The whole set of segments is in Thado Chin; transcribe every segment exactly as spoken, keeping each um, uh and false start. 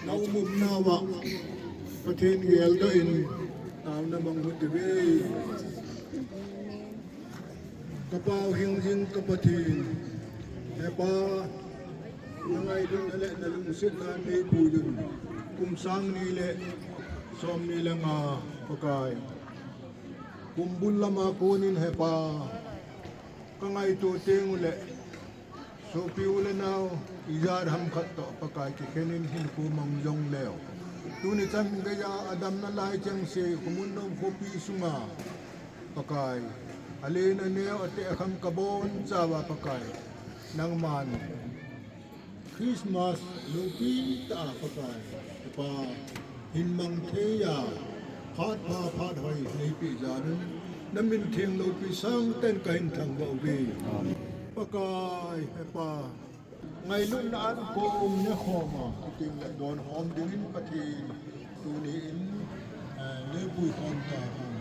Na umumnauva Pathen geldoh in taona mang u hite. Ka Pau hingjing ka Pathen, He Pa, na ngailutna le na lungsetna neipui un, kum sang ni le som ni le nga Pakai. Kum bul lama konin He Pa, ka ngaito teng ule, sopi u le nao, ijat ham khat toh Pakai kikhen in hinkho mang jongleu, tuni chan geiya adamna lai chengse, Khomunnom khopi sunga Pakai, alen aneo, ateh akhang kabonchauva Pakai, nangman Christmas loupi tah a Pakai, He Pa, hin mang thei a, phat pha phat hoi neipeh jal un, na min theng loupi sangtah in kahin thangvah uve. Pakai, He Pa, ngailutna ankong nekhom a, hitin le donkhom dingin Pathen, tuni in, eh, neipui khom tauhen.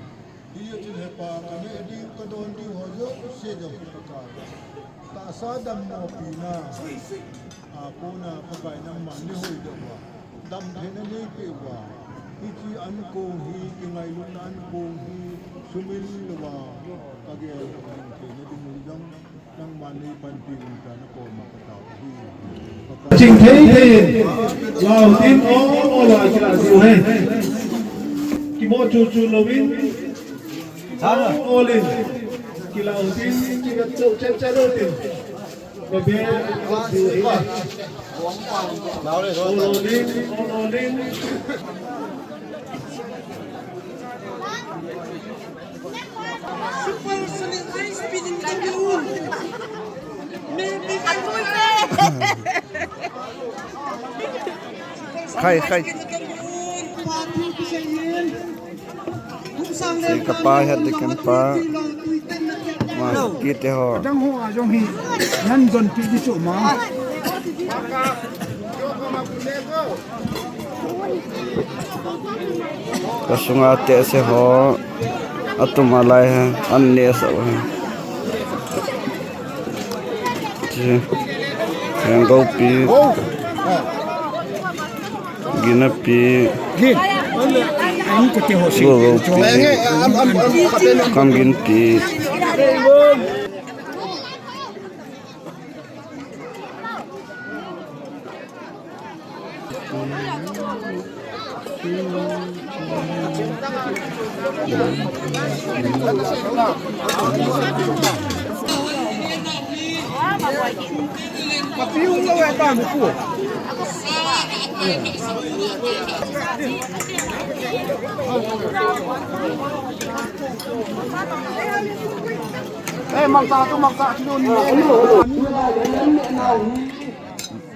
Hijeh chun He Pa, kaneh ding, kadon ding ho jouse jong Pakai, tahsa dammo pina a kona Pakai nangman neihoidoh uva, damtheina neipeh uva, hiche ankong hi, kingailutna ankong hi sumil louva kagel theina ding u jong nangman neipanpi un tia nakoma katao ahi. Ching thei thei in, lau tin, ol ol a kilah diu ahi. Kimo chu chu louvin, ol ol in, kilah u tin, kivet chou cheh cheh u tin. Ka be, ka be, ol ol in, ol ol in. Khai, khai. Sei kapa het ding kan pa. Ma, kiti ho. Dang ho a jong hi nan don pi di chu ma. Ka sunga te se ho. Atum alai he, an ne sa he. Chi. Yang go pi. Gin api. Gin. Go go pi. Kam gin pi.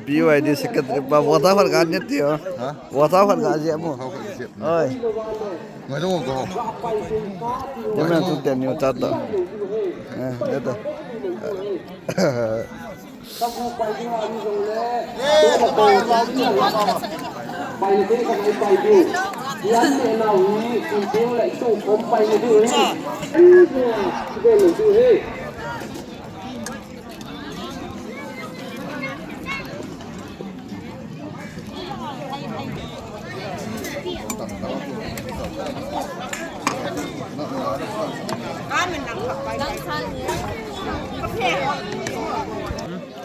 B Y D secretary pa, vota phar ka ne ti ho. Ha? Vota phar ka je mo. Oi. Ngai dong ko. Jam na tu ten ni uta ta. Eh, de ta.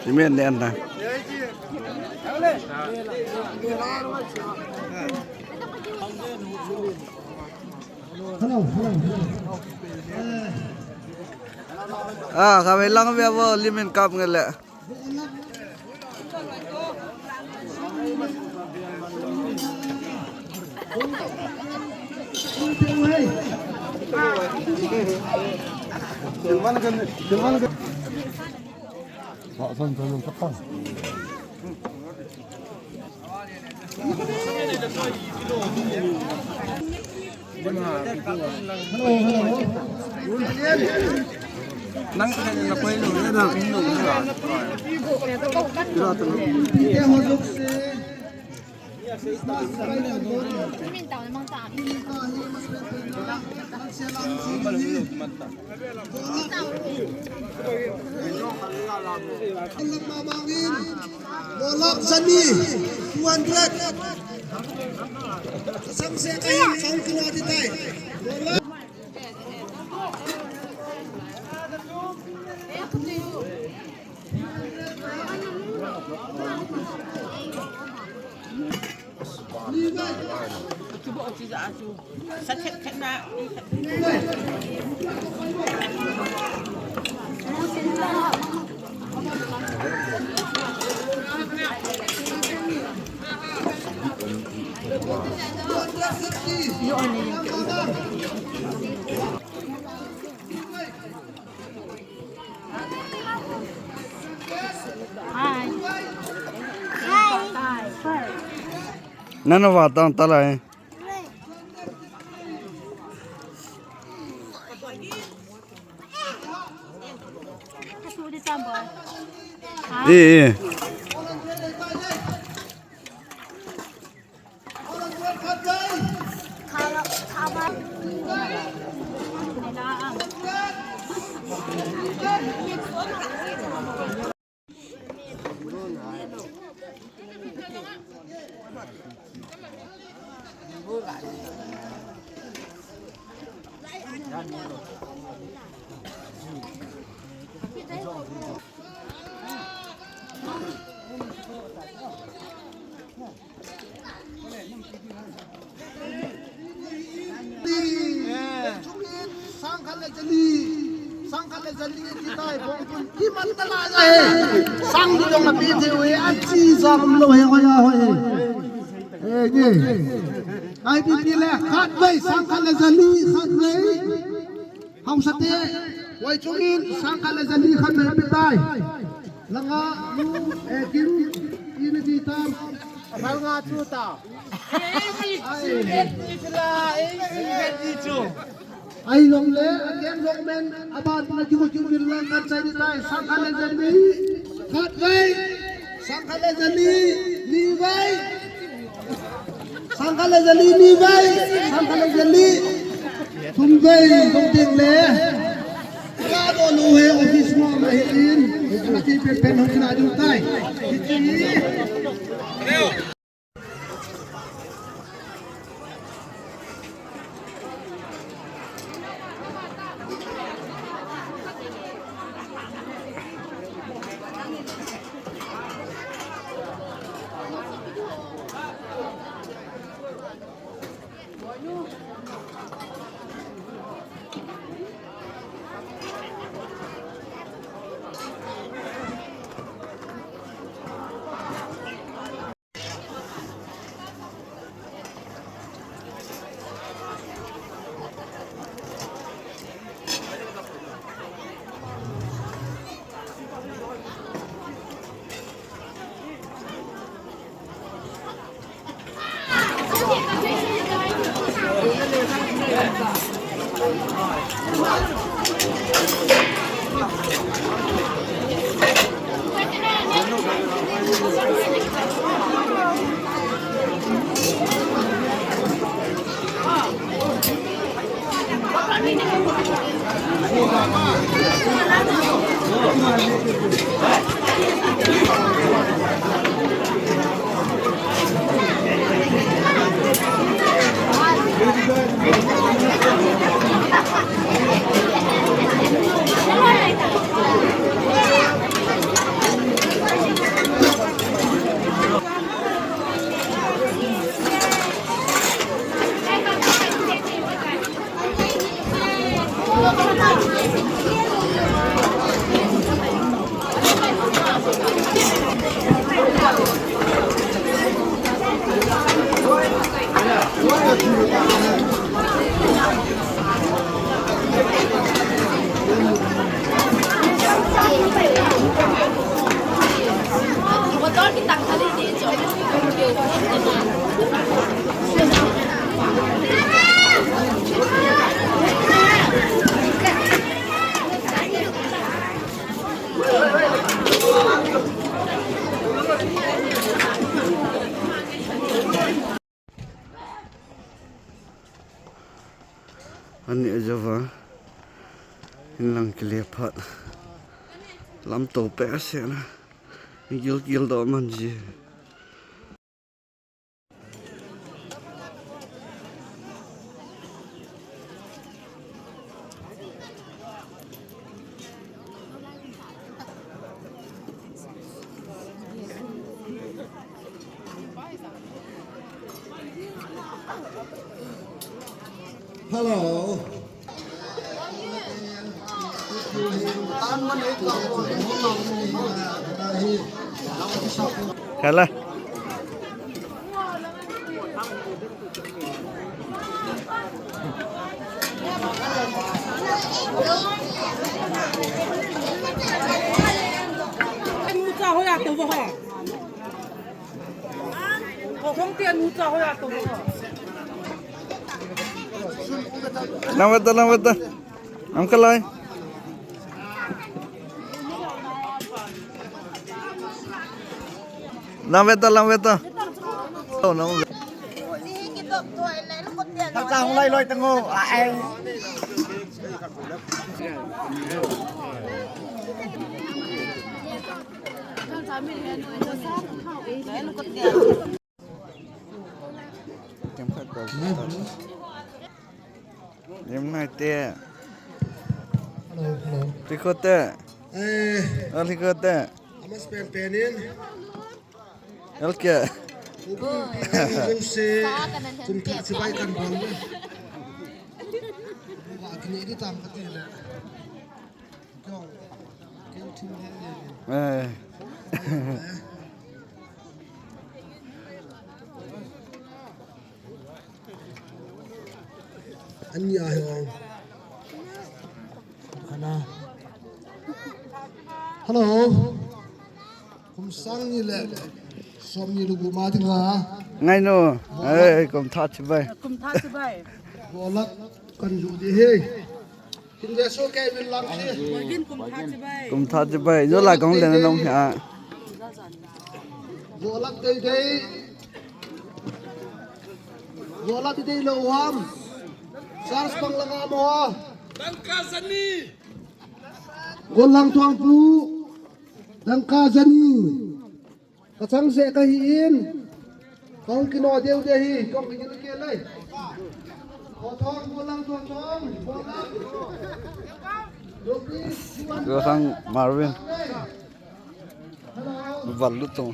Imen ne an na. Ah, kami lang biya bo limen kap ngele. Bolak sani, two hundred. Sang se kahin sang kilo ati tai. Nana vatang talai. Eh, eh. Sangkhat le jali, sangkhat le jali ti tai, bong pun ti man ta la ja he. Sang du dong a pi thei u he, a chi ja um lou he, hoi a hoi he. Eh, nge. I P P le, khat vei, sangkhat le jali, khat vei. Haosa te, hoi chungin, sangkhat le jali khat vei pe tai. Langa, lu, eh, kim, i na ti tam. Langa chu ta. Ai. Ai, long le, a ken long men, a ban na ki mo ki mo lang kan chai ni tai, sangkhat le jali, khat vei, sangkhat le jali, ni vei. Sangkhat le jali ni vei, sangkhat le jali thum vei, dong ding le. Ka do lu he office mo ma hi in, na ki pen pen hong kina du tai. Phat. Lam to pe se na. Gil gil do man ji. Hello. Hello. Nang veta, nang veta. Nang kalai. Nang veta, nang veta. Oh, nang veta. Thak cha hung lai loi tang o. Ai. Kem khat ko. Lim nai te. Hello, hello. Likho te. Eh. Ah, likho te. Amas pen penin. Elke. Ubu pi kan jong se. Kum thah chibai kan bol. Ba kini di tam ka ti le. Jong. Ken thim le le. Eh. Ani a hi ong. Ana. Hello. Kum sang ni le som ni le gup ma dinga. Ngai no. Ei, kum thah chibai. Kum thah chibai. Bolak kan ju di he. Kum thah chibai. Kum thah chibai. Yo la kong le na nong ha. Bolak dei dei. Bolak dei dei lo ham. Charles bang langa mo. Dangka jani. Golang thuang pu. Dangka jani. Ka chang se ka hi in. Kong kino deu de hi. Kong kino ke lai. Ko thong, golang thuang thong. Golang. Golang Marvin. Val lut tong.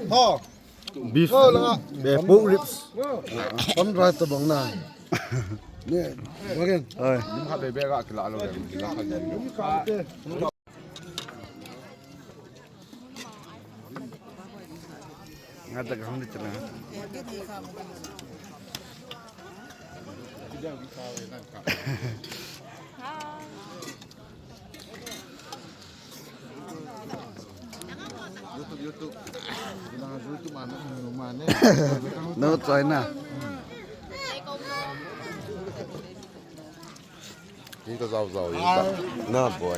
Ho. Beef. Ho, langa. Be pork ribs. Pam rai to bang na. Ne, bagen. Oi. Lim khat be be ga kila lo, kila khat. Nga ta gam de tala. YouTube, YouTube. Bilang YouTube mana, mana. No China. Ito zau zau yun. Na boy.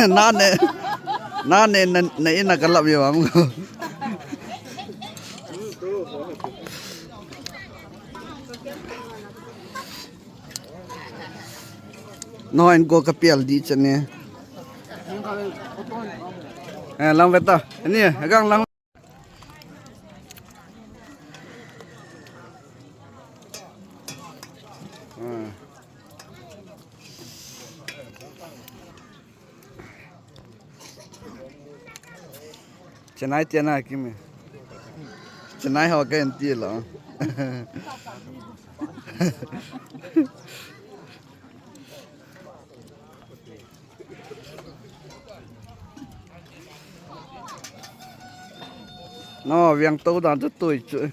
Nane, nane, na, na ina kalap yo am. No, en go ka pial di chane. Eh, lang veta. Ani, agang lang. Ah. Chennai tia na kimi. Chennai ho ka en ti lo. No, viang to dan to tui chu.